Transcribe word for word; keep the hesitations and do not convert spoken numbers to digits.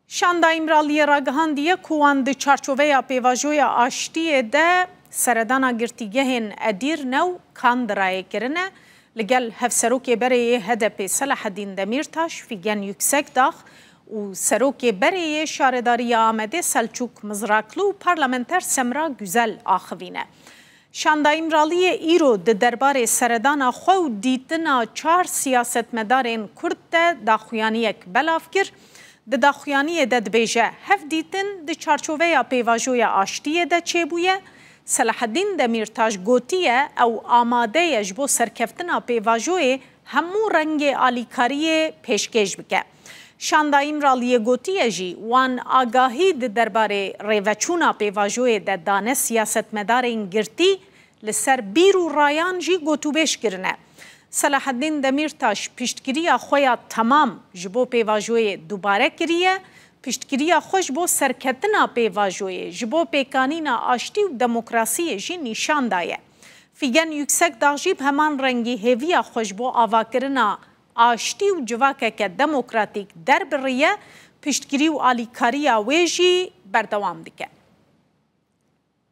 Şanda Îmraliyê ragihandiye ku wan di çarçoveya pêvajoya aştiyê de seredana girtîgehên Edîrne û Kandirayê kirine. Li gel hevserokê berê yê H D P Selahaddîn Demîrtaş, Fîgen Yüksekdağ û serokê berê yê Şaredariya Amedê Selçuk Mizraklı û parlamenter Semra Güzel axivîne. Şanda Îmraliyê îro di derbarê seredana xwe û dîtina çar siyasetmedarên Kurd de daxuyaniyek belav kir. Di daxuyaniyê de dibêje, hev dîtin di çarçoveya pêvajoya aştiyê de çêbûye. Selahaddîn Demîrtaş gotiye, ew amade ye ji bo serkeftina pêvajoyê hemû rengê alîkariyê pêşkêş bike. Şanda Îmraliyê gotiye jî, wan agahî di derbarê rêveçûna pêvajoyê de dane siyasetmedarên girtî, li ser bîr û rayan jî gotûbêj kirine. Selahaddîn Demîrtaş piştgiriya xwe ya temam ji bo pêvajoyê dubare kiriye, piştgiriya xwe ji bo serketina pêvajoyê, ji bo pêkanîna aştî û demokrasiyê jî nîşan daye. Fîgen Yüksekdağ jî bi heman rengî hêviya xwe ji bo avakirina aştî û civakeke demokratîk derbiriye, piştgirî û alîkariya wê jî berdewam dike.